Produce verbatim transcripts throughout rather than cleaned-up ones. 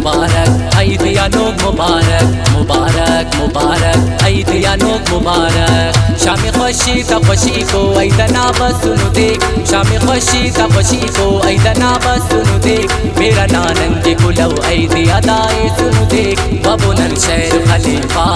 مبارک، عید یا نوک مبارک، مبارک، مبارک، عید یا نوک مبارک۔ شام خوشی تا خوشی کو عید نا بسنو دیک، شام خوشی تا خوشی کو عید نا بسنو دیک، میرا نانن کے کلو عید ادا ایسنو دیک، ببو نن شہر خلیفہ۔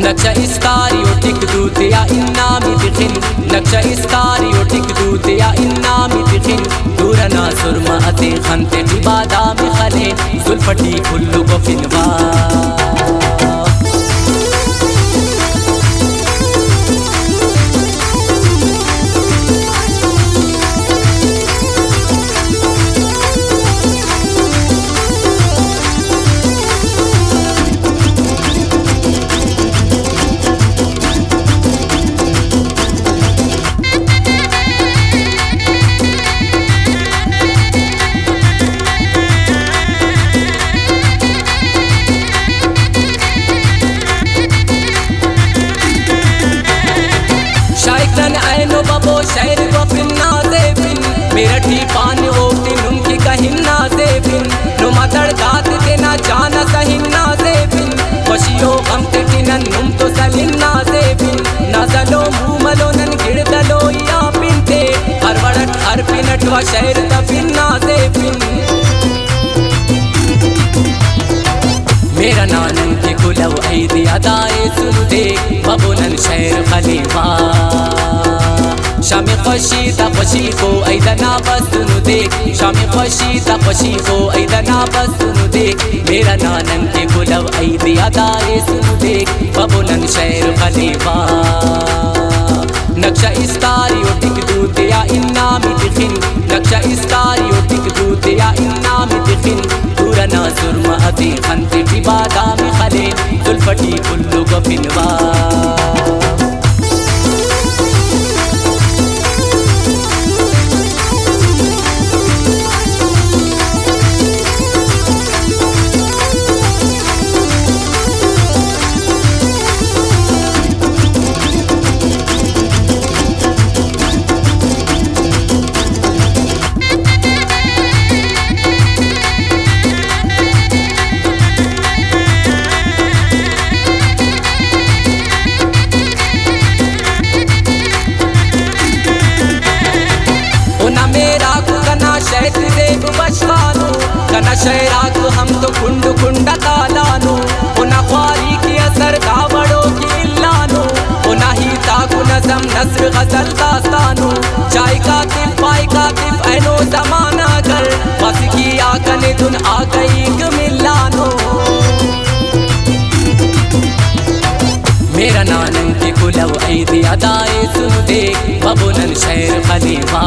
نقشہ استاری و ٹک دوتیا انعامی تخن، نقشہ استاری و ٹک دوتیا انعامی تخن، دورنا سرمہ اتے خن تیٹی بادام خلین، زلف ٹی پھلو گفن وا۔ شائقن اینو ببو شہر گوفن نازیبن، میرٹی پان اوفتے نم کہ کہن نازیبن، نما دڑدات تینا جان سہن نازیبن، خوشی و غم تیٹی نن نم تو سلن نازیبن، نازلو موملو نن گڑدلو یا پن تے، ہر وڑٹ ہر پنٹ وا شہر تفن نازیبن۔ میرا نانن کے کلو عید ادا ایسنو دیک، ببو نن شہر خلیفہ۔ شام خوشی تا خوشی کو عید نا بسنو دیک، شام خوشی تا خوشی کو عید نا بسنو دیک، میرا نانن کے کلو عید ادا ایسنو دیک، ببو نن شہر خلیفہ۔ نقشہ استاری و ٹک دوتیا انعامی تخن، نقشہ استاری و ٹک دوتیا انعامی تخن، دورنا سرمہ اتے خن تیٹی بادام خلین، زلف ٹی پھلو گفن وا۔ اونا میراک کنا شہر زیب بشخانو، کنا شہراک ہم تو کنڈ کنڈ تالانو۔ اونا خواری کے اثر دا وڑو کہ الانو، اونا ہیتاک نظم نثر غزل داستانو۔ چائے کاتب پائے کاتب اینو زمانہ گر، بس کی آ کنے دن آ کہیک ملانو۔ میرا نانن کے کلو عید ادا ایسنو دیک، ببو نن شہر خلیفہ۔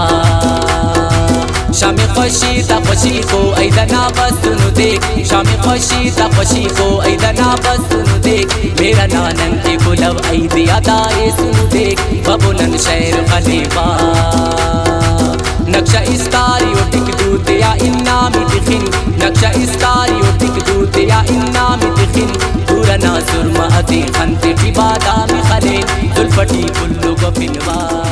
شام خوشی تا خوشی کو عید نا بسنو دیک، شام خوشی تا خوشی کو عید نا بسنو دیک، میرا نانن کے کلو عید ادا ایسنو دیک، ببو نن شہر خلیفہ۔ نقشہ استاری و ٹک دوتیا انعامی تخن، نقشہ استاری و ٹک دوتیا انعامی تخن، دورنا سرمہ اتے خن تیٹی بادام خلین، زلف ٹی پھلو گفن وا۔